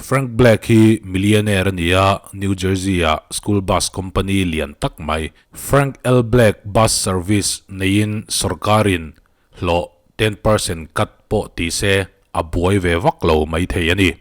Frank Black hi millionaire a ni a, New Jersey-a school bus company lian tak mai, Frank L. Black Bus Service neiin sorkarin hlawh 10% cut pawh ti se a buai ve vak lo maithei a ni.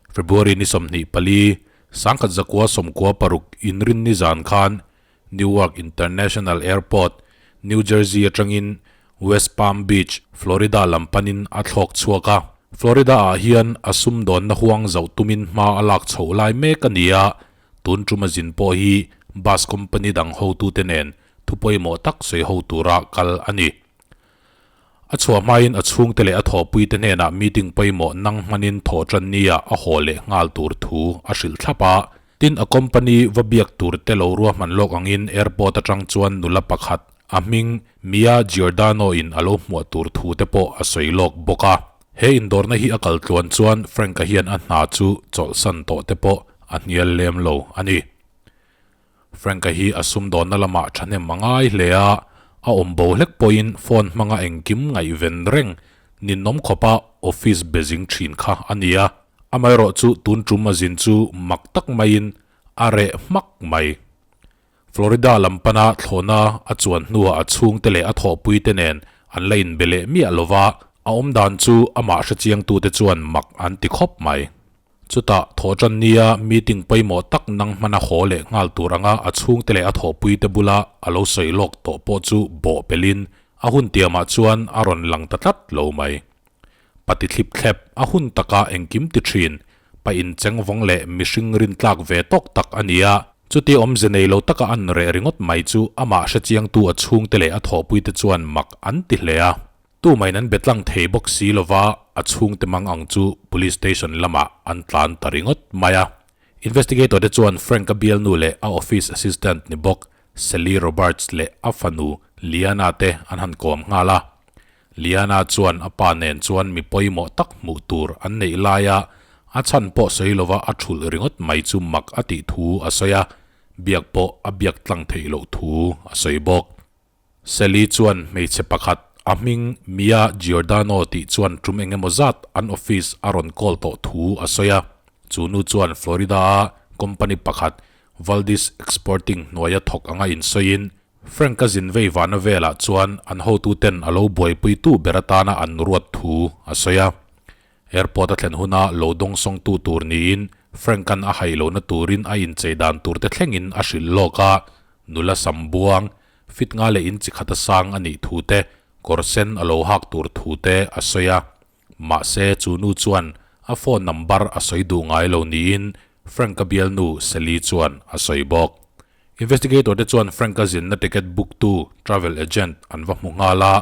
February ni 24, 1996 inrinni zan khan Newark International Airport, New Jersey atangin West Palm Beach, Florida lam panin a thlawk chhuak a. Florida-ah hian a sumdawnna huang zauh tumin hma a lak chhoh lai mek a ni a, tun tum a zin pawh hi bus company dang hotute nen thu pawimawh tak sawi ho tura kal a ni. A chhuah hmain a chhungte leh a thawhpuite hnenah meeting pawimawh nang hmanin thawh tan nia a haw leh nghal tur thu a hrilh thlap a. Tin, a company va biak tur te lo ruahman lawk angin airport atang chuan nula pakhat, a hming Mia Giordano in a lo hmuah tur thu te pawh a sawi lawk bawk a. He indawrna hi a kal tluan chuan Frank-a hian a hna chu chawlhsan tawh te pawh a hnial lem lo a ni. Frank-a hi a sumdawnna lamah thahnem a ngai hle a, a awm bo hlek pawhin phone hmanga engkim ngaihven reng ninawm khawpa office be zing thin kha a ni a. Amaherawh chu tun tum a zin chu mak tak maiin a reh hmak mai. Florida lam pana thlawhna a chuan hnuah a chhungte leh a thawhpuite nen an la inbe leh miah lova, a awmdan chu amah hrechiangtute chuan mak an ti khawp mai. Chutah, thawhṭan nia meeting pawimawh tak nang hmana haw leh nghal tur anga a chhungte leh a thawhpuite bula a lo sawi lawk tawh pawh chu bawh pelhin a hun tiamah chuan a rawn lang ta tlat lo mai. Pati thlip thlep a hun taka engkim ti ṭhin, pa incheng vawng leh mihring rintlak ve tawk tak a ni a. Chuti awmze nei lo taka an reh ringawt mai chu amah hrechiangtu a chhungte leh a thawhpuite chuan mak an ti hle a. Tumain an be tlang thei bawk si lova a chhungte mang ang chu Police Station lamah an tlan ta ringawt mai a. Investigator te chuan Frank-a bialnu leh a office assistant ni bawk Sally Roberts leh a fanu Liana te an han kawm nghal a. Liana chuan a pa nen chuan mi pawimawh tak hmuh tur an neih laia a chhan pawh sawi lova a thulh ringawt mai chu mak a tih thu a sawi a, biak pawh a biak tlang theih loh thu a sawi bawk. Sally chuan hmeichhe pakhat, a hming Mia Giordano tih chuan tum eng emaw zat an office a rawn call tawh thu a sawi a. Chu nu chuan Florida-a company pakhat Valdis Exporting hnuaia thawk anga insawiin, Frank-a zin vei vana velah chuan an hotuten a lo buaipuitu ber atana an ruat thu a sawi a. Airport a thlen huna lo dawngsawngtu tur niin Frank-a'n a haih lohna turin a inchei dan turte thlengin a hrilh lawk a, nula sam buang, Fit nga leh in chi khat a sang a nih thu te, kawr sen a lo hak tur thu te a sawi a. Mahse, chu nu chuan a phone number a sawi duh ngai lo niin Frank-a bialnu Sally chuan a sawi bawk. Investigator te chuan Frank-a zinna ticket book tu travel agent an va hmu nghal a,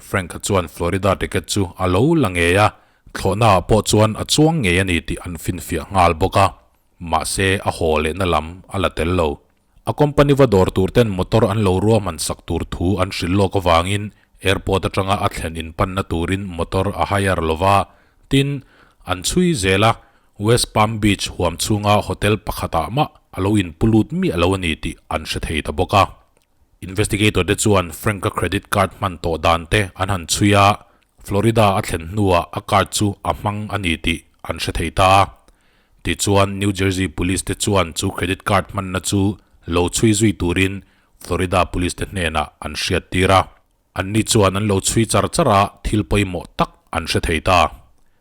Frank-a chuan Florida ticket chu a lo la ngei a, thlawhnaah pawh chuan a chuang ngei a ni tih an finfiah nghal bawk a. Mahse, a haw lehna lam a la tel lo. A company va dawr tur ten motor an lo ruahman sak tur thu an hrilh lawk avangin airport atanga a thlen in panna turin motor a hire lova, tin, an chhui zel a, West Palm Beach huam chhunga hotel pakhatah mah a lo in pu lut miah lo a ni tih an hre thei ta bawk a. Investigator te chuan Frank-a credit card hman tawh dan te an han chhui a, Florida a thlen hnuah a card chu a hmang a ni tih an hre thei ta a. Tichuan, New Jersey Police te chuan chu credit card hmanna chu lo chhui zui turin Florida Police te hnenah an hriattir a. Anni chuan an lo chhui char char a, thil pawimawh tak an hre thei ta.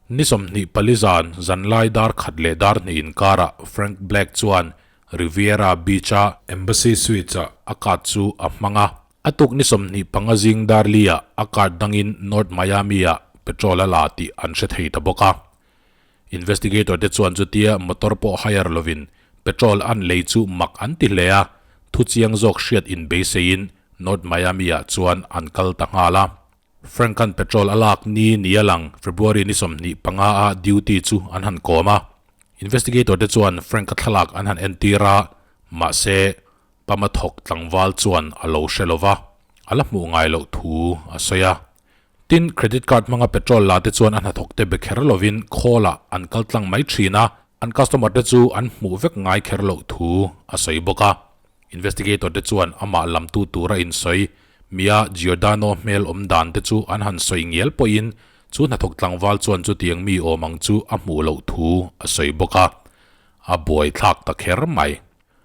Ni 24 zan, zanlai dar khat leh dar hnih inkarah Frank Black chuan Riviera Beach-a Embassy Suites-a a card chu a hmang a. A tuk ni 25 zing dar li-ah a card dangin North Miami-ah petrol a la tih an hre thei ta bawk a. Investigator te chuan chutia motor pawh hire lovin petrol an lei chu mak an ti hle a, thu chiang zawk hriat in beiseiin North Miami ah chuan an kal ta nghal a. Frank-a'n petrol a lak ni ni a lang February ni 25 ah duty chu an han kawm a. Investigator te chuan Frank-a thlalak an han entir a, mahse Pama thawk tlangval chuan a lo hre lova, a la hmuh ngai loh thu a sawi a. Tin, credit card hmanga petrol la te chuan a hnathawk te be kher lovin khawl ah an kal tlang mai thin a, an customer te chu an hmuh vek ngai kher loh thu a sawi bawk a. Investigator te chuan amah lamtu tura insawi Mia Giordano hmel awm dan te chu an han sawi ngial pawhin Chu hnathawk tlangval chuan chutiang mi awm ang chu a hmuh loh thu a sawi bawk a, a buaithlak ta kher mai.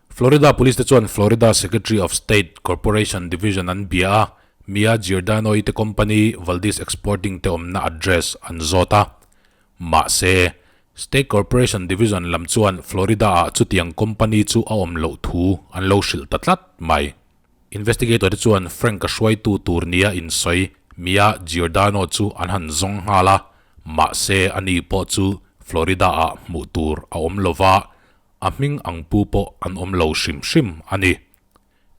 Florida Police te chuan Florida Secretary of State Corporation Division an bia a, Mia Giordano-i te company Valdez Exporting te awmna address an zawt a. Mahse, State Corporation Division lam chuan Florida-ah chutiang company chu a awm loh thu an lo hrilh ta tlat mai. Investigator te chuan Frank-a hruaitu tur nia insawi Mia Giordano chu an han zawng nghal a, mahse ani pawh chu Florida-ah hmuh tur a awm lova, a hming ang pu pawh an awm lo hrim hrim a ni.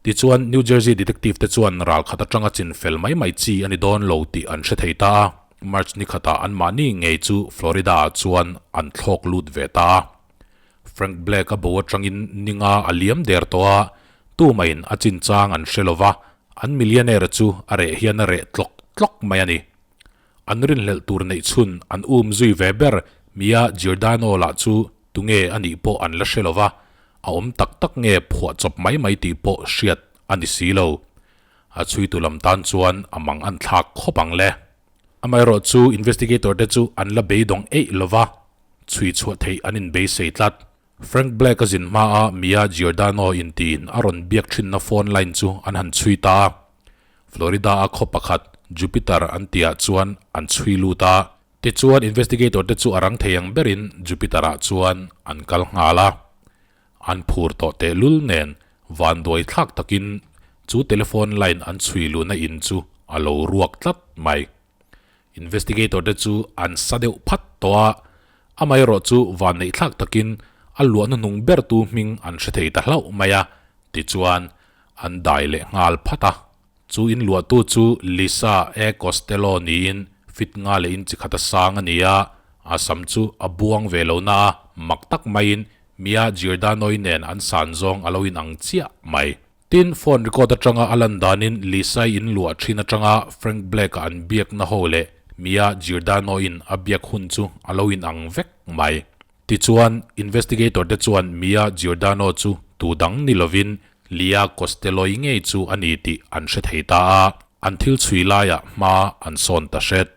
Tichuan, New Jersey detective te chuan ral khat atanga chin fel mai mai chi a ni dawn lo tih an hre thei ta a, March ni khatah anmahni ngei chu Florida-ah chuan an thlawk lut ve ta a. Frank Black-a bo atangin ninga a liam der tawh a, tumahin a chinchang an hre lo va, an millionaire chu a reh hian a reh tlawk tlawk mai a ni. An rinhlelh tur neih chhun an um zui ve ber Mia Giordano lah chu tunge a nih pawh an la hre lo va, a awm tak tak nge phuah chawp mai mai tih pawh hriat a ni si lo. A chhuitu lam tan chuan a mang an thlak khawp ang le. Amaherawh chu investigator te chu an la beidawng eih lo va, chhui chhuah theih an inbeisei tlat. Frank Black a zin hmaa Mia Giordano intiin a rawn biak thinna phone line chu an han chhui ta a. Florida-a khaw pakhat Jupiter an tihah chuan an chhui lut a. Tichuan investigator te chu a rang thei ang berin Jupiter-ah chuan an kal nghal a. An phur tawh tehlul nen vanduai thlak takin chu telephone line an chhui luhna in chu a lo ruak tlat mai. Investigator te chu an sa deuh phat tawh a, amaherawh chu vanneih thlak takin a luah hnuhnung bertu hming an hre thei ta hlauh mai a, tichuan an dai leh nghal phat a. Chu in luahtu chu Lisa E. Costello niin fit nga leh in chi khat a sang a ni a, a sam chu a buang ve lo na a, mak tak maiin Mia Giordano-i nen an san zawng a lo inang chiah mai. Tin, phone record atanga a lan danin Lisa-i in luah thin atanga Frank Black-a an biakna ho leh Mia Giordano-in a biak hun chu a lo inang vek mai. Tichuan, investigator te chuan Mia Giordano chu tu dang ni lovin Lia Costello-i ngei chu a ni tih an hre thei ta a, an thil chhui laiah hma an sawn ta hret.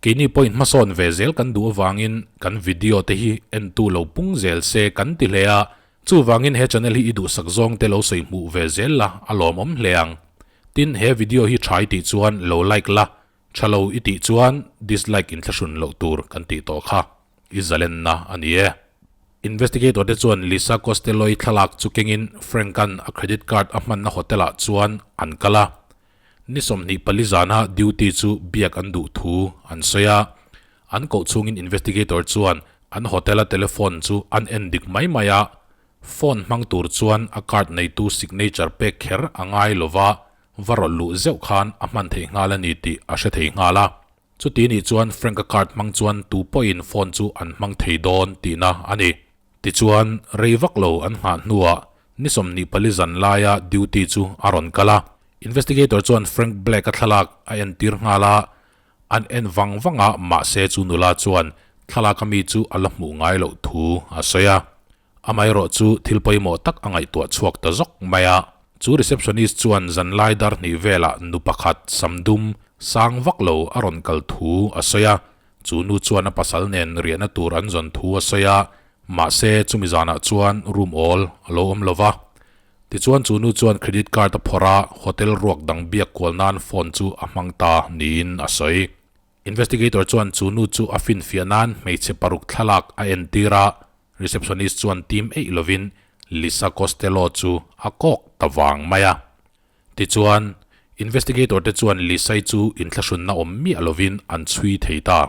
Keini pawhin hmasawn ve zel kan duh avangin kan video te hi entu lo pung zel se kan ti hle a, Chuvangin he channel hi i duhsak zawng te lo sawi hmuh ve zel la a lawmawm hle ang. Tin, he video hi tha i tih chuan lo like la, tha lo i tih chuan dislike inthlahrun loh tur kan tih tawh kha i zalenna a ni e. Investigator te chuan Lisa Costello-i thlalak chu kengin Frank-a'n a credit card a hmanna hotel-ah chuan an kal a. Ni 24 zana duty chu biak an duh thu an sawi a. An koh chhungin investigator chuan an hotel-a telephone chu an en dik mai mai a, phone hmang tur chuan a card neitu signature pek kher a ngai lova, va rawlh luh zeuh khan a hman theih nghal a ni tih a hre thei nghal a. Chuti nih chuan Frank-a card hmang chuan tu pawhin phone chu an hmang thei dawn tihna a ni. Tichuan, rei vak lo an nghah hnuah ni 24 zan laia duty chu a rawn kal a. Investigator chuan Frank Black-a thlalak a entir nghal a, An en vang vang a, mahse chu nula chuan thlalak a mi chu a la hmuh ngai loh thu a sawi a. Amaherawh chu thil pawimawh tak a ngaihtuah chhuak ta zawk mai a. Chu receptionist chuan zanlai dar hnih velah nu pakhat sam dum sang vak lo a rawn kal thu a sawi a. Chu nu chuan a pasal nen riahna tur an zawn thu a sawi a, mahse chumi zanah chuan room awl a lo awm lo va. Tichuan chu nu chuan credit card a phawrh a, hotel ruak dang biak kual nan phone chu a hmang ta niin a sawi. Investigator chuan chu nu chu a finfiah nan hmeichhe paruk thlalak a entir a, receptionist chuan team eih lovin Lisa Costello chu a kawk ta vang mai a. Tichuan, investigator te chuan Lisa-i chu inthlahrunna awm miah lovin an chhui thei ta.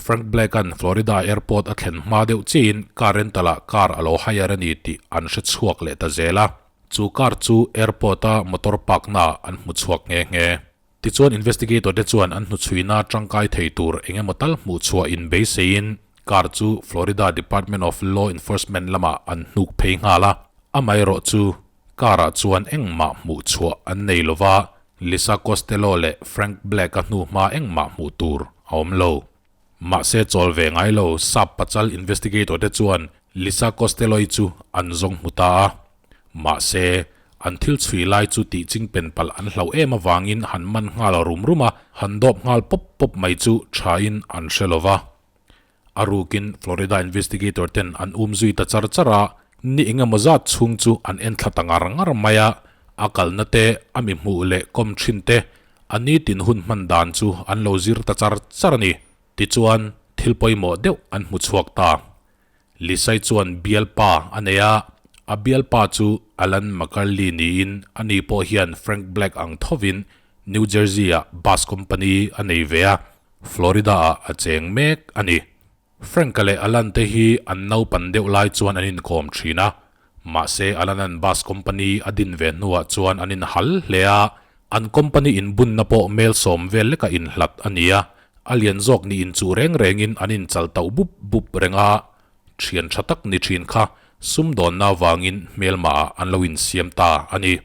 Frank Black-a'n Florida airport a thlen hma deuh chiahin car rental-ah car a lo hire a ni tih an hre chhuak leh ta zel a. Chu car chu airport-a motor park-naah an hmu chhuak nghe nghe. Tichuan investigator te chuan an hnuchhuina tangkai thei tur eng emaw tal hmuh chhuah inbeiseiin car chu Florida Department of Law Enforcement lamah an hnuk phei nghal a. Amaherawh chu car-ah chuan engmah hmuh chhuah an nei lova, Lisa Costello leh Frank Black-a hnuhma engmah hmuh tur a awm lo. Mahse chawl ve ngai lo sap pachal investigator te chuan Lisa Costello-i chu an zawng hmu ta a. Mahse. An thil chhui lai chu tih ching pen palh an hlauh em avangin han man nghal rum rum a, han dawp nghal pawp pawp mai chu thain an hre lo va. A rukin Florida investigator ten an um zui ta char char a, ni engemaw zat chhung chu an en thla ta ngar ngar mai a, a kalna te, a mi hmuh leh kawm thin te, a nitin hun hman dan chu an lo zir ta char char a ni. Tichuan, thil pawimawh deuh an hmu chhuak ta. Lisai chuan bialpa a nei a, a bialpa chu Alan McCurley niin ani pawh hian Frank Black ang thovin New Jersey-ah bus company a nei ve a, Florida-ah a cheng mek a ni. Frank-a leh Alan te hi an naupan deuh lai chuan an inkawm thin a, mahse Alan-a'n bus company a din ve hnuah chuan an inhal hle a, an company inbunna pawh mel sawm vel leka inhlat a ni a, A lian zawk ni inchuh reng rengin an inchal tauh bup bup reng a, thian tha tak ni thin kha sumdawnna avangin hmelmah an lo insiam ta a ni.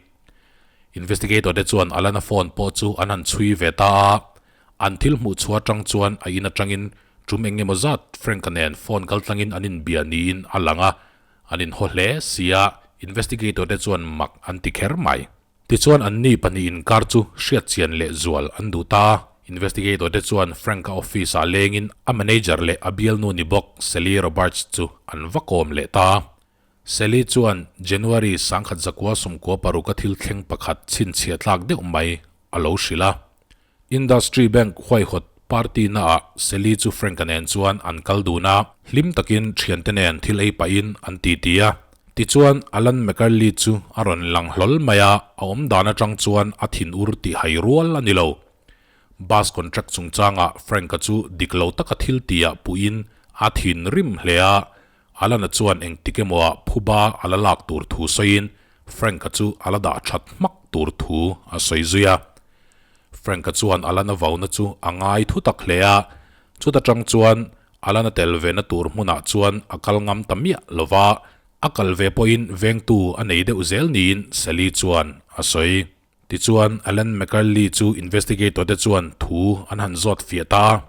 Investigator te chuan Alana phone pawh chu an han chhui ve ta a, an thil hmuh chhuah atang chuan a in atangin tum eng emaw zat Frank-a nen phone kaltlangin an inbia niin a lang a, an inhaw hle sia, investigator te chuan mak an ti kher mai. Tichuan anni pahnih inkar chu hriatchian leh zual an duh ta a, investigator te chuan Frank-a office-ah lengin a manager leh a bialnu ni bawk Sally Roberts chu an va kawm leh ta a. Sally chuan January 1996 a thil thleng pakhat chhinchhiah tlak deuh mai a lo hrilh a. Industry Bank huaihawt party naah Sally chu Frank-a nen chuan an kal dun a, hlim takin thiante nen thil ei pahin an titi a. Tichuan, Alan McCurley chu a rawn lang hlawl mai a, a awm dan atang chuan a thin ur tih hai rual a ni lo. Bus contract chungchangah Frank-a chu dik lo taka thil tihah puhin a thinrim hle a, Alan-a chuan engtik emaw-ah phuba a la lak tur thu sawiin Frank-a chu a la dah that hmak tur thu a sawi zui a. Frank-a chuan Alan-a vauna chu a ngai thu tak hle a, chuta tang chuan Alan-a tel vena tur hmunah chuan a kal ngam ta miah lo va, a kal ve pawhin vengtu a nei deuh zel niin Sally chuan a sawi. Tichuan, Alan McCurley chu investigator te chuan thu an han zawt fiah ta a.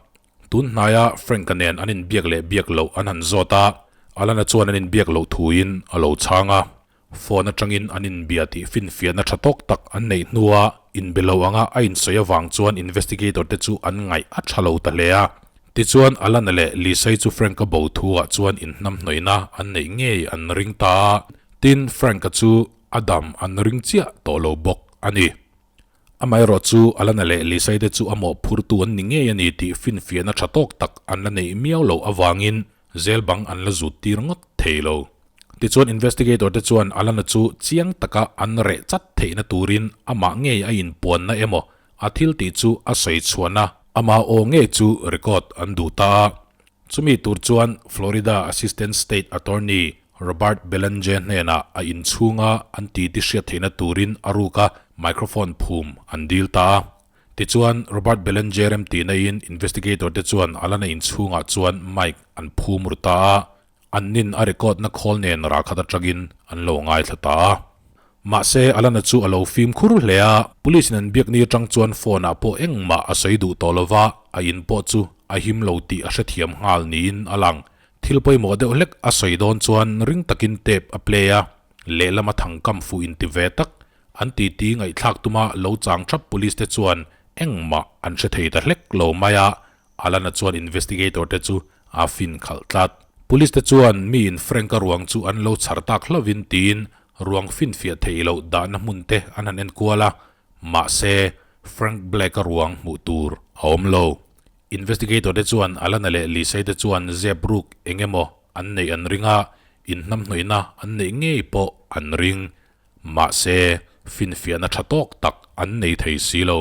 Tun hnaia Frank-a nen an inbiak leh biak loh an han zawt a, Alana chuan an inbiak loh thuin a lo chhang a. Phone atangin an inbia tih finfiahna tha tawk tak an neih hnua inbe lo anga a insawi avang chuan investigator te chu an ngaih a tha lo ta hle a. Tichuan Alana leh Lisai chu Frank-a bo thuah chuan inhnamhnawihna an neih ngei an ring ta a, tin Frank-a chu a dam an ring chiah tawh lo bawk a ni. Amaherawh chu Alana leh Lisai te chu a mawhphurtu an ni ngei a ni tih finfiahna tha tawk tak an la neih miau loh avangin zel bang an la zut tir ngawt thei lo. Tichuan investigator te chuan Alana chu chiang taka an reh chat theihna turin amah ngei a inpuanna emaw a thil tih chu a sawi chhuahna amah aw ngei chu record an duh ta a. Chumi tur chuan Florida Assistant State Attorney Robert Belanger hnenah a inchhunga an titi hriat theihna turin a ruka microphone phum an dil ta a. Tichuan, Robert Belanger remtihna in investigator te chuan Alana inchhungah chuan mic an phum ru ta a, an nin a record na khawl nen ralkhat atangin an lo ngaithla ta a. Mahse, Alana chu a lo fimkhur hle a, police in an biak ni atang chuan phone ah pawh engmah a sawi duh tawh lova, a in pawh chu a him lo tih a hrethiam nghal niin a lang. Thil pawimawh deuh hlek a sawi dawn chuan ring takin tape a play a, lehlama thangkam fuh inti ve tak, an titi ngaihthlak tuma lo chang thap police te chuan engmah an hre thei ta hlek lo mai a, Alana chuan investigator te chu a fin khalh tlat. Police te chuan miin Frank-a ruang chu an lo chhar tak hlauhin tiin ruang finfiah theih loh dahna hmun te an han enkual a, mahse Frank Black-a ruang hmuh tur a awm lo. Investigator te chuan Alana leh Lisei te chuan zep ruk eng emaw an neih an ring a, inhnamhnawihna an neih ngei pawh an ring. Mahse finfiahna tha tawk tak an nei thei si lo.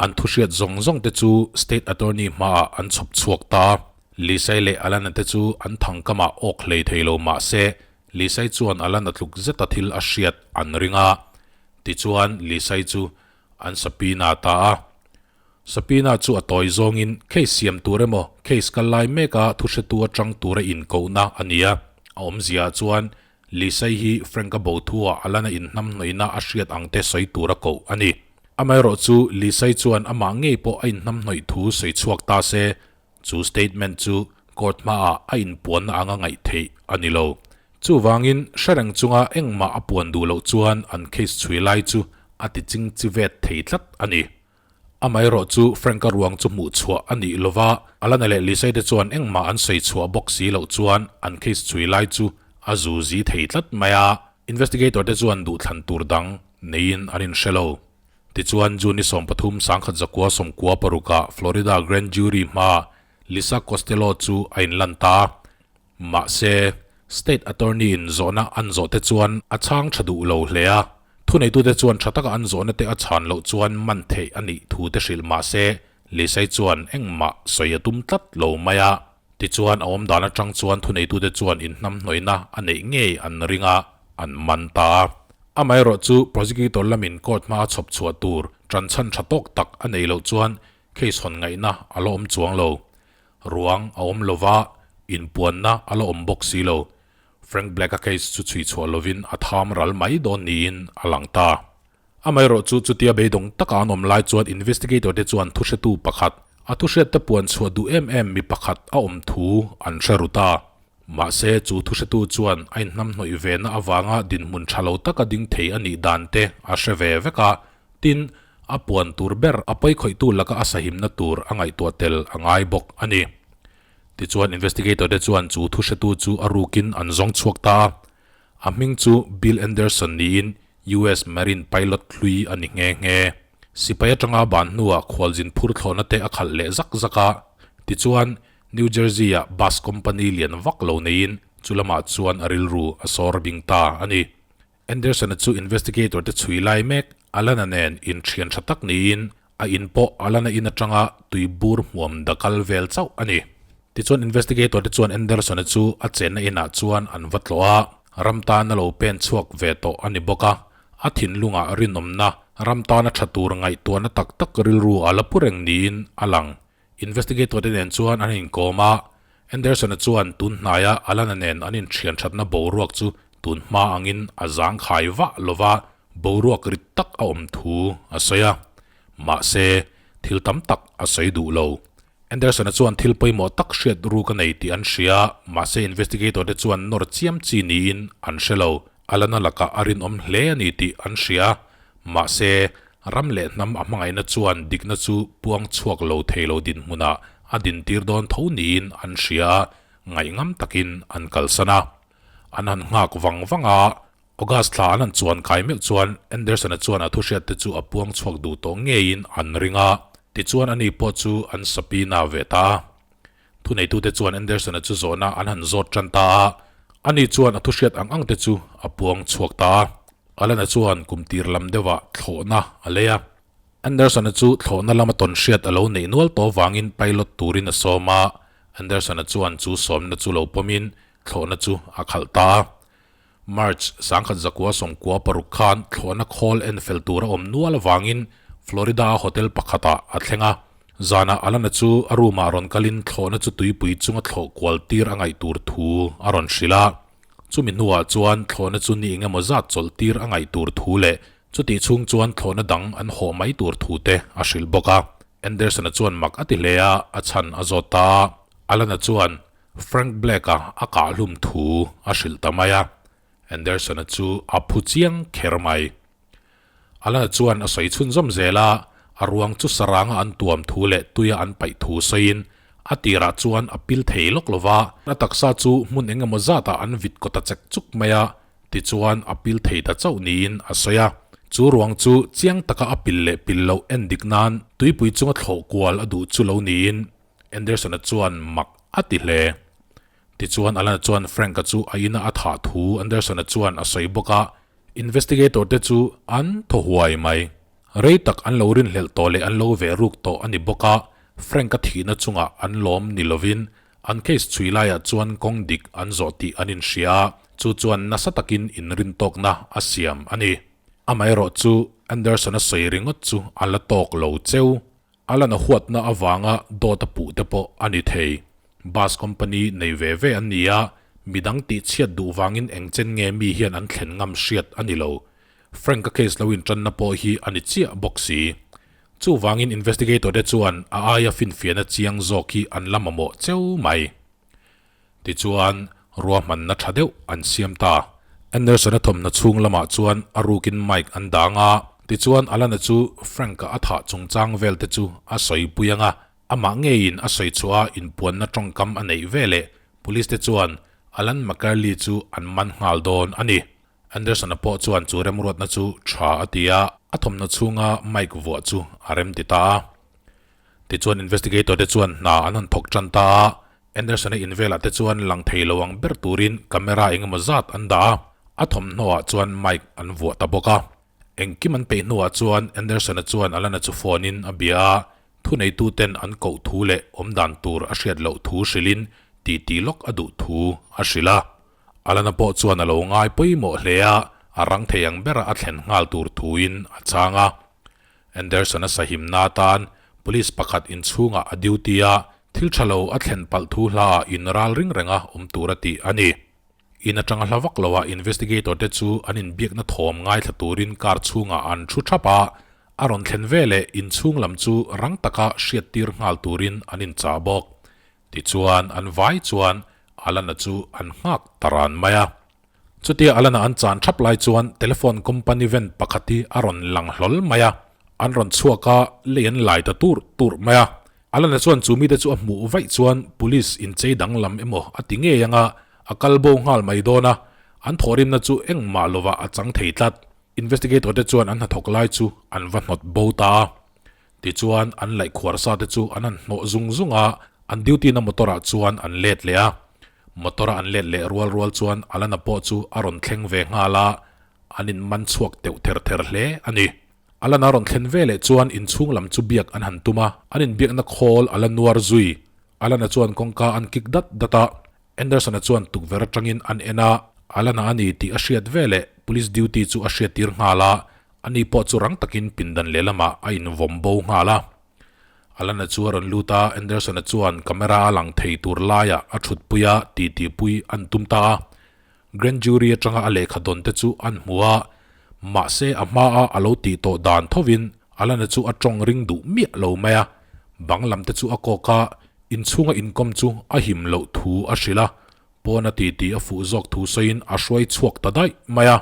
An thuhriat zawng zawng te chu State Attorney hmaah an chhawp chhuak ta. Lisai leh Alana te chu an thangkamah awk hlei thei lo mah se, Lisai chuan Alana tluk zeta thil a hriat an ring a. Tichuan Lisai chu an subpoena ta a. Subpoena chu a tawi zawngin case siam tur emaw case kal lai meka thuhretu atang tura inkohna a ni a. A awmziaah chuan Lisai hi Frank-a bo thu-ah Alana inhnamhnawihna a hriat ang te sawi tura koh a ni. Amaherawh chu Lisai chuan amah ngei pawh a inhnamhnawih thu sawi chhuak ta se, chu statement chu court hmaah a inpuanna anga ngaih theih a ni lo. Chuvangin, hrereng chunga engmah a puan duh loh chuan an case chhui lai chu a ti ching chi vet thei tlat a ni. Amaherawh chu Frank-a ruang chu hmuh chhuah a nih lova, Alana leh Lisai te chuan engmah an sawi chhuah bawk si loh chuan an case chhui lai chu a zu zi thei tlat mai a, investigator te chuan duhthlan tur dang neiin an inhre lo. Tichuan, June ni 13 1996 ah Florida Grand Jury hmaa Lisa Costello chu a inlan ta. Mahse, State Attorney in zawhna an zawh te chuan a chhang tha duh lo hle a, thuneitute chuan tha taka an zawhna te a chhan loh chuan man theih a nih thu te hrilh mahse, Lisai chuan engmah sawi a tum tlat lo mai a. Tichuan a awm dan atang chuan thuneitute chuan inhnamhnawihna a neih ngei an ring a, an man ta a. Amaherawh chu Prosecutor lamin court hma a chhawp chhuah tur tanchhan tha tawk tak a neih loh chuan case hawn ngaihna a la awm chuang lo. Ruang a awm lova, inpuanna a la awm bawk si lo. Frank Black-a case chu chhui chhuah lovin a tham ral mai dawn niin a lang ta. Amaherawh chu chutia beidawng taka an awm lai chuan investigator te chuan thuhretu pakhat, a thuhriatte puan chhuah duh em em mi pakhat a awm thu an hre ru ta. Mahse, chu thuhretu chuan a inhnamhnawih vena avanga dinhmun tha lo taka ding thei a nih dan te a hre ve vek a, tin, A puan tur ber a pawikhawihtu laka a sahimna tur a ngaihtuah tel a ngai bawk a ni. Tichuan investigator te chuan chu thuhretu chu a rukin an zawng chhuak ta a. A hming chu Bill Anderson niin US Marine pilot hlui a ni nghe nghe. Sipai atanga ban hnuah khualzin phur thlawhna te a khalh leh zak zak a. Tichuan New Jersey-ah bus company lian vak lo neiin chu lamah chuan a rilru a sawr bing ta a ni. Anderson-a chu investigator te chhui lai mek Alana nen inthian tha tak niin a in pawh Alana in atanga tui bur hmuam dakal vel chauh a ni. Tichuan investigator te chuan Anderson-a chu a chenna inah chuan an va tlawh a, ram tana lo pen chhuak ve tawh a ni bawk a, a thinlungah rinawmna, ram tana tha tur ngaihtuahna tak tak rilru a la pu reng niin a lang. Investigator te nen chuan an inkawm a, Anderson-a chuan tun hnaia Alana nen an inthian thatna boruak chu tun hma angin a zangkhai vah lova boruak rit tak a awm thu a sawi a. Mahse, thil tam tak a sawi duh lo. Anderson-a chuan thil pawimawh tak hriat ruk a nei tih an hria, mahse investigator te chuan nawr chiam chi niin an hre lo. Alana lakah a rinawm hle a ni tih an hria. Mahse, ram leh hnam a hmangaihna chuan dikna chu puang chhuak lo thei lo dinhmunah a dintir dawn tho niin an hria a, ngaihngam takin an kalsan a. An han nghak vang vang a, August thla an han chuan kai meuh chuan Anderson-a chuan a thuhriatte chu a puang chhuak duh tawh ngeiin an ring a, tichuan ani pawh chu an subpoena ve ta a. Thuneitute chuan Anderson-a chu zawhna an han zawt tan ta a, ani chuan a thuhriat ang ang te chu a puang chhuak ta a. Alana chuan kum tir lam deuhah thlawhna a lei a. Anderson-a chu thlawhna lama tawn hriat a lo neih nual tawh vangin pilot turin a sawm a, Anderson-a chuan chu sawmna chu lo pawmin thlawhna chu a khalh ta a. March 1996 khan thlawhna khawl en fel tur a awm nual avangin Florida-a hotel pakhatah a thleng a. Zanah Alana chu a room-ah rawn kalin thlawhna chu tuipui chunga thlawh kual tir a ngaih tur thu a rawn hrilh a. Chumi hnuah chuan thlawhna chu ni engemaw zat chawlh tir a ngaih tur thu leh chutih chhung chuan thlawhna dang an hawh mai tur thu te a hrilh bawk a. Anderson-a chuan mak a ti hle a, a chhan a zawt ta a. Alana chuan Frank Black-a a kahhlum thu a hrilh ta mai a, Anderson-a chu a phu chiang kher mai. Alana chuan a sawi chhunzawm zel a, a ruang chu saranga an tuam thu leh tuia an paih thu sawiin a tirah chuan a pil thei lawk lo va, a taksa chu hmun eng emaw zatah an vit kawt a chek chuk mai a, tichuan a pil thei ta chauh niin a sawi a. Chu ruang chu chiang taka a pil leh pil loh en dik nan tuipui chunga thlawh kual a duh chu lo niin Anderson-a chuan mak a ti hle. Tichuan Alana chuan Frank-a chu a ina a thah thu Anderson-a chuan a sawi bawk a, investigator te chu an thaw huai mai. Rei tak an lo rinhlelh tawh leh an lo veh ruk tawh a ni bawk a, Frank-a thihna chungah an lawm ni lovin an case chhui laiah chuan kawng dik an zawh tih an inhria a, chu chuan nasa takin inrintawkna a siam a ni. Amaherawh chu Anderson-a sawi ringawt chu a la tawk lo cheu. A lan a huatna avanga dawt a puh te pawh a ni thei. Bus company nei ve ve an ni a, midang tih chhiat duh vangin eng chen nge mi hian an thlen ngam hriat a ni lo. Frank-a case lo intanna pawh hi a ni chiah bawk si. Chuvangin investigator te chuan a aia finfiahna chiang zawk hi an la mamawh cheu mai. Tichuan, Ruahmanna tha deuh an siam ta. Anderson-a thawmhnaw chhung lamah chuan a rukin mic an dang a, tichuan Alana chu Frank-a a thah chungchang vel te chu a sawipui ang a, amah ngeiin a sawi chhuah a inpuanna tawngkam a neih veleh Police te chuan Alan McCurley chu an man nghal dawn a ni. Anderson-a pawh chuan chu remruatna chu tha a ti a, a thawmhnaw chhunga mic vuah chu a rem ti ta a. Tichuan investigator te chuan hna an han thawk tan ta a, Anderson-a in velah te chuan lang thei lo ang ber turin camera eng emaw zat an dah a, a thawmhnaw ah chuan mic an vuah ta bawk a. Engkim an peih hnuah chuan Anderson-a chuan Alana chu phone in a bia a, thuneitu ten an koh thu leh awmdan tur a hriat loh thu hrilhin titi lawk a duh thu a hrilh a. Alana pawh chuan a lo ngai pawimawh hle a, a rang thei ang bera a thlen nghal tur thuin a chang a. Anderson-a sahimna atan police pakhat inchhungah a duty a, thil tha lo a thlen palh thu hlaah in ral ring renga awm tur a tih a ni. In atanga hla vak loah investigator te chu an inbiakna thawm ngaithla turin car chhungah an thu thap a, a rawn thlen veleh inchhung lam chu rang taka hriattir nghal turin an inchah bawk. Tichuan an vai chuan Alana chu an nghak ta ran mai a. Chutia Alana an chan thap lai chuan telephone company van pakhat hi a rawn lang hlawl mai a, an rawn chhuak a, lei an lai ta tur tur mai a. Alana chuan chu mite chu a hmuh vaih chuan police inchei danglam emaw a ti ngei ang a, a kal bo nghal mai dawn a, an thawhrimna chu engmah lovah a chang thei tlat. Investigator te chuan an hnathawk lai chu an va hnawt bo ta a. Tichuan, an laih khuar sa te chu an han hnawh zung zung a, an duty na motor ah chuan an let leh a. Motor a an let leh rual rual chuan Alana pawh chu a rawn thleng ve nghal a, an in man chhuak teuh ther ther hle a ni. Alana rawn thlen ve leh chuan inchhung lam chu biak an han tum a, an inbiakna khawl a la nuar zui. Alana chuan kawngka an kik dat dat a, Anderson-a chuan tukverh atangin an en a, Alana a ni tih a hriat ve leh police duty chu a hriattir nghal a, Ani pawh chu rang takin pindan lehlamah a invawm bo nghal a. Alana chu a rawn lut a, Anderson-a chuan camera a lang thei tur laiah a thutpui a, titipui an tum ta a. Grand Jury atanga a lehkha dawn te chu an hmu a, mahse a hmaa a lo tih tawh dan thovin Alana chu a tawng ring duh miah lo mai a. Bang lam te chu a kawk a, inchhunga inkawm chu a him loh thu a hrilh a, pawn a titi a fuh zawk thu sawiin a hruai chhuak ta daih mai a.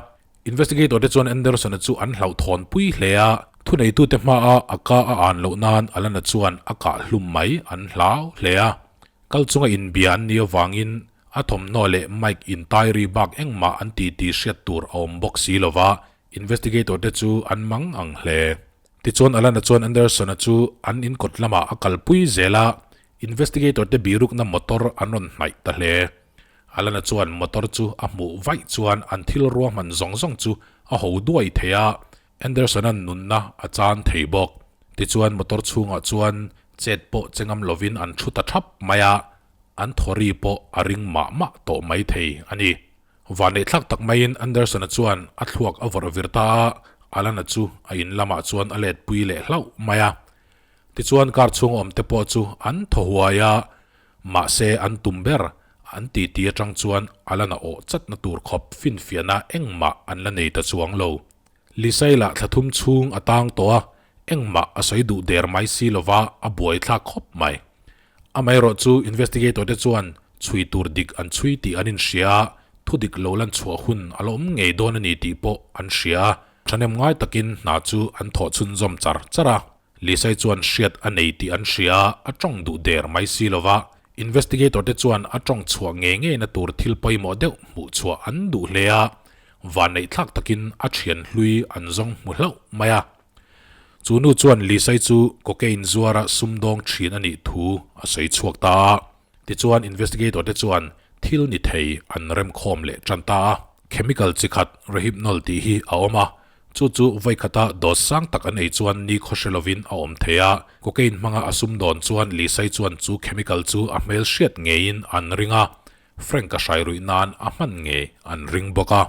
Investigator te chuan Anderson-a chu an hlauhthawn pui hle a, thuneitute hmaa a ka a an loh nan Alana chuan a kah hlum mai an hlau hle a. Kal chunga inbia an nih avangin a thawmhnaw leh mic intairi bak engmah an ti tih hriat tur a awm bawk si lo va, investigator te chu an mang ang hle. Tichuan Alana chuan Anderson-a chu an inkawt lamah a kalpui zel a, investigator te birukna motor an rawn hnaih ta hle. Alana chuan motor chu a hmuh vaih chuan an thil ruahman zawng zawng chu a ho duai thei a, Anderson-a'n nunna a chan thei bawk. Tichuan motor chhungah chuan chet pawh che ngam lovin an thu ta thap mai a, an thawri pawh a ring mah mah tawh mai thei a ni. Vaneihthlak tak maiin Anderson-a chuan a thluak a vawrh vir ta a, Alana chu a in lamah chuan a let pui leh hlauh mai a. Tichuan car chhunga awmte pawh chu an thaw huai a, Mahse an tum ber, an titi atang chuan a la na awh chatna tur khawp finfiahna engmah an la nei ta chuang lo. Lisai lah thla thum chhung a tang tawh a, engmah a sawi duh der mai si lova a buai thlak khawp mai. Amaherawh chu investigator te chuan chhui tur dik an chhui tih an inhria a, thu dik lo lan chhuah hun a la awm ngei dawn a ni tih pawh an hria a, thahnem ngai takin hna chu an thawh chhunzawm char char a. Lisai chuan hriat a nei tih an hria a, a tawng duh der mai si lo va, investigator te chuan a tawng chhuah ngei ngeina tur thil pawimawh deuh hmuh chhuah an duh hle a, vanneih thlak takin a thian hlui an zawng hmu hlauh mai a. Chu nu chuan Lisai chu cocaine zuara sumdawng thin a nih thu a sawi chhuak ta a. Tichuan investigator te chuan thil ni thei an remkhawm leh tan ta a. Chemical chi khat Rohypnol tih hi a awm a, chu chu vawikhata dose sang tak an ei chuan ni khaw hre lovin a awm thei a, cocaine hmanga a sum dawn chuan Lisai chuan chu chemical chu a hmel hriat ngeiin an ring a, Frank-a hrai ruih nan a hman ngei an ring bawk a.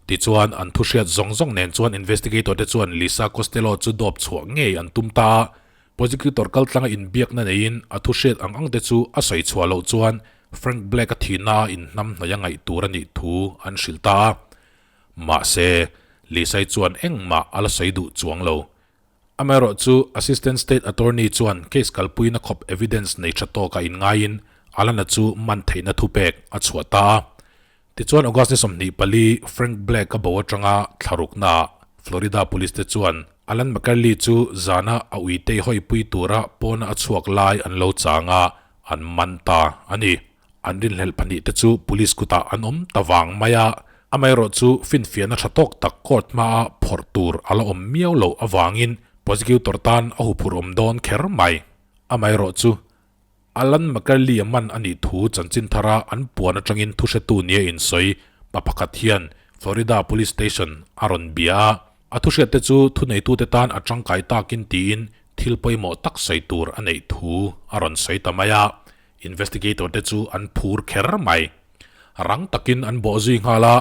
Tichuan an thu hriat zawng zawng nen chuan investigator te chuan Lisa Costello chu dawp chhuah ngei an tum ta a, Prosecutor kaltlanga inbiakna neiin a thu hriat ang ang te chu a sawi chhuah loh chuan Frank Black-a thihna a inhnam hnaih a ngaih tur a nih thu an hrilh ta a. Mahse, Lisai chuan engmah a la sawi duh chuang lo. Amaherawhchu, Assistant State Attorney chuan case kalpuina khawp evidence nei tha tawka inngaiin. Alana chu man theihna thupek a chhuah ta a. Tichuan August ni 24 Frank Black a bo atanga thlaruknaah Florida Police te chuan Alan McCurley chu zana a uitei hawipui tura pawna a chhuak lai an lo chang a, an man ta a ni. An rinhlelh pahnihte chu police kutah an awm ta vang mai a, amaherawhchu finfiahna tha tawk tak court hmaa phawrh tur a la awm miau loh avangin prosecutor tan a huphurh awm dawn kher mai. Amaherawhchu Alan McCurley-a man a nih thu chanchin thara an puan atangin thuhretu nia insawi pa pakhat hian Florida Police Station a rawn bia a, a thuhriatte chu thuneitute tan a tangkai takin tiin thil pawimawh tak sawi tur a neih thu a rawn sawi ta mai a. Investigator te chu an phur kher mai. Rang takin an bawh zui nghal a,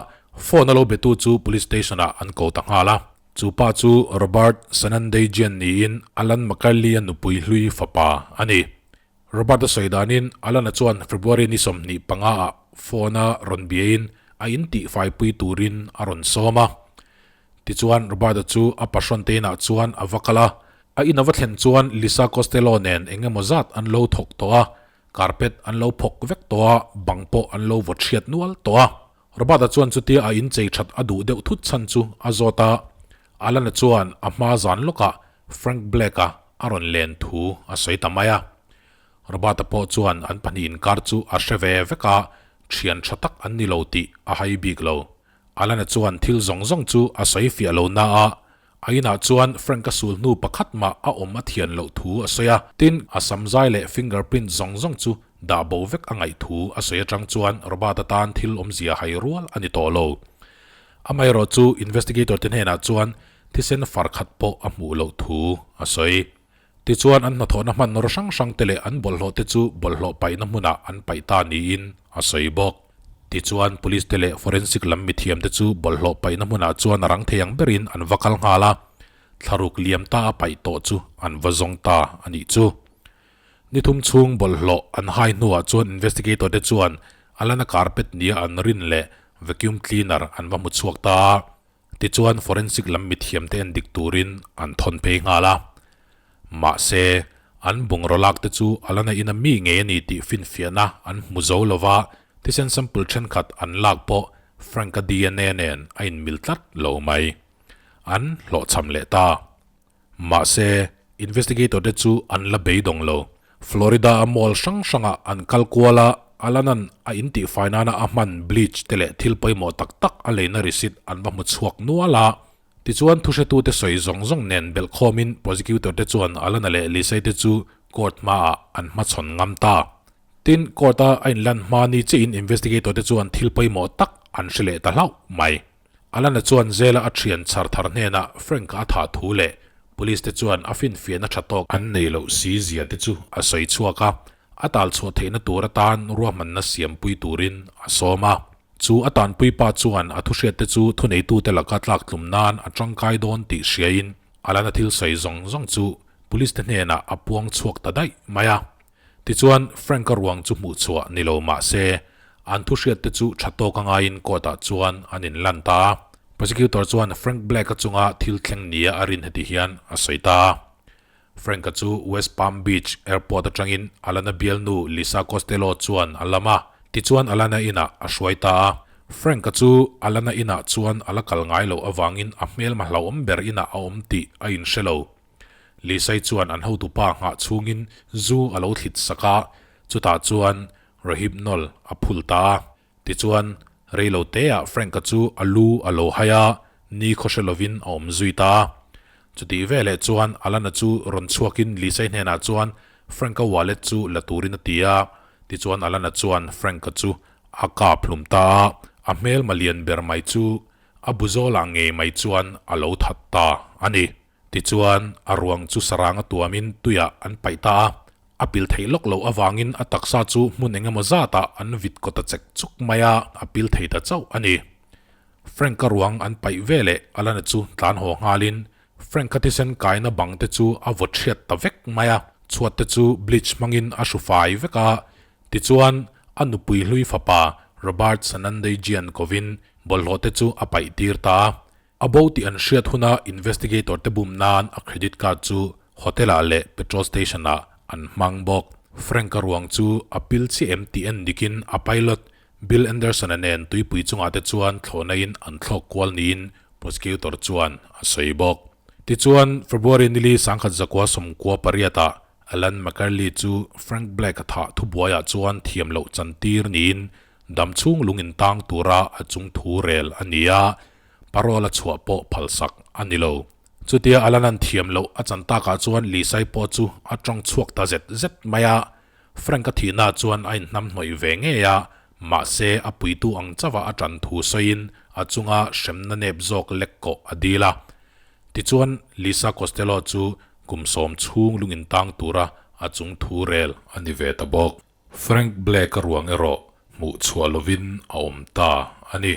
phone a lo betu chu police station ah an ko ta nghal a. Chu pa chu Robert Sanandajian niin Alan McCurley-a nupui hlui fapa a ni. Robert-a sawi danin Alan-a chuan February ni 25 ah phone a rawn biain a intihfaipui turin a rawn sawm a. Tichuan Robert-a chu a passion te inah chuan a va kal a, a in a va thlen chuan Lisa Costello nen eng emaw zat an lo thawk tawh a, carpet an lo phawk vek tawh a, bang pawh an lo vaw chhiat nual tawh a. Robert-a chuan chutia a inchei that a duh deuh thut chhan chu a zawt a, Alan-a chuan a hma zan lawkah Frank Black-a a rawn len thu a sawi ta mai a. Robert-a pawh chuan an pahnih inkar chu a hre ve vek a, thian tha tak an ni lo tih a hai bik lo. Alana chuan thil zawng zawng chu a sawi fiah lo na a, a inah chuan Frank-a sul hnu pakhat mah a awm a thian loh thu a sawi a. Tin, a samzai leh fingerprint zawng zawng chu dah bo vek a ngaih thu a sawi atang chuan Robert-a tan thil awmzia hai rual a ni tawh lo. Amaherawh chu investigator te hnenah chuan thisen far khat pawh a hmuh loh thu a sawi. Tichuan an hnathawhna hmanraw hrang hrang te leh an bawlhhlawh te chu bawlhhlawh paihna hmunah an paih ta niin a sawi bawk. Tichuan Police te leh Forensic lam mithiam te chu bawlhhlawh paihna hmunah chuan a rang thei ang berin an va kal nghal a, thlaruk liam ta a paih tawh chu an va zawng ta a nih chu. Ni thum chhung bawlhhlawh an hai hnuah chuan investigator te chuan a lana carpet nia an rin leh vacuum cleaner an va hmu chhuak ta a. Tichuan forensic lam mithiam te en dik turin an thawn phei nghal a. Mahse, an bungraw lak te chu a la na in a mi ngei a ni tih finfiahna an hmu zo lo va, thisen sample thenkhat an lak pawh Frank-a dna nen a inmil tlat lo mai. An hlawhchham leh ta. Mahse, investigator te chu an la beidawng lo. Florida a mall hrang hrangah an kal kual a, Alanan a intihfai nana a hman bleach te leh thil pawimawh tak tak a leina receipt an va hmu chhuak nual a. Tichuan thuhretute sawi zawng zawng nen belhkhawmin prosecutor te chuan Alana leh Lisei te chu court hmaah an hmachhawn ngam ta. Tin, court a a inlan hma ni chiahin investigator te chuan thil pawimawh tak an hre leh ta hlauh mai. Alana chuan zela a thian chhar thar hnenah Frank-a a thah thu leh Police te chuan a finfiahna tha tawk an nei loh si zia te chu a sawi chhuak a, a tal chhuah theihna tur atan ruahmanna siampui turin a sawm a. Chu a tanpui pa chuan a thuhriat te chu thuneitute laka tlak tlum nan a tangkai dawn tih hriain Alana thil sawi zawng zawng chu Police te hnenah a puang chhuak ta daih mai a. Tichuan, Frank-a ruang chu hmuh chhuah ni lo mah se, an thuhriat te chu tha tawk a ngaiin court-ah chuan an inlan ta a. Prosecutor chuan Frank Black-a chunga thil thleng nia a rin heti hian a sawi ta a. Frank-a chu West Palm Beach Airport atangin Alana bialnu Lisa Costello chuan a lam a, tichuan Alana inah a hruai ta a. Frank-a chu Alana inah chuan a la kal ngai loh avangin a hmelma hlauhawm ber inah a awm tih a inhre lo. Lisai chuan an hotupa nghah chhungin zu a lo thlit sak a, chutah chuan Rohypnol a phul ta a. Tichuan, reilo teah Frank-a chu a lu a lo hai a, ni khawhre lovin a awm zui ta a. Chutih veleh chuan Alana chu rawn chhuakin Lisai hnenah chuan Frank-a wallet chu la turin a ti a. Tichuan Alana chuan Frank-a chu a kap hlum ta a, a hmelma lian ber mai chu a bu zawlah ngei mai chuan a lo that ta a ni. Tichuan, a ruang chu saranga tuamin tuiah an paih ta a, a pil theih lawk loh avangin a taksa chu hmun eng emaw zatah an vit kawt a chek chuk mai a, a pil thei ta chauh a ni. Frank-a ruang an paih ve leh Alana chu tlan haw nghalin Frank-a thisen kaina bang te chu a vaw chhiat ta vek mai a, chhuat te chu bleach hmangin a hru fai vek a, tichuan a nupui hlui fapa Robert Sanandajian kovin bawlhhlawh te chu a paih tir ta a. A bo tih an hriat huna investigator te bum nan a credit card chu hotel ah leh petrol station ah an hmang bawk. Frank-a ruang chu a pil chiah em tih en dikin a pilot Bill Anderson-a nen tuipui chungah te chuan thlawhnain an thlawk kual niin prosecutor chuan a sawi bawk. Tichuan, February nili 1998-ah Alan McCurley chu Frank Black-a thah thubuaiah chuan thiam loh chantir niin dam chhung lung intang tura a chung thu rel a ni a, parole a chhuah pawh phalsak a ni lo. Chutia Alan-a'n thiam loh a chan takah chuan Lisai pawh chu a tawng chhuak ta zet zet mai a, Frank-a thihna chuan a inhnamhnawih ve ngei a, mahse a puitu ang chauha a tan thu sawiin a chunga hremna nep zawk lek kawh a dil a. Tichuan, Lisa Costello chu kum sawm chhung lung intang tura a chung thu rel a ni ve ta bawk. Frank Black-a ruang erawh hmuh chhuah lovin a awm ta a ni.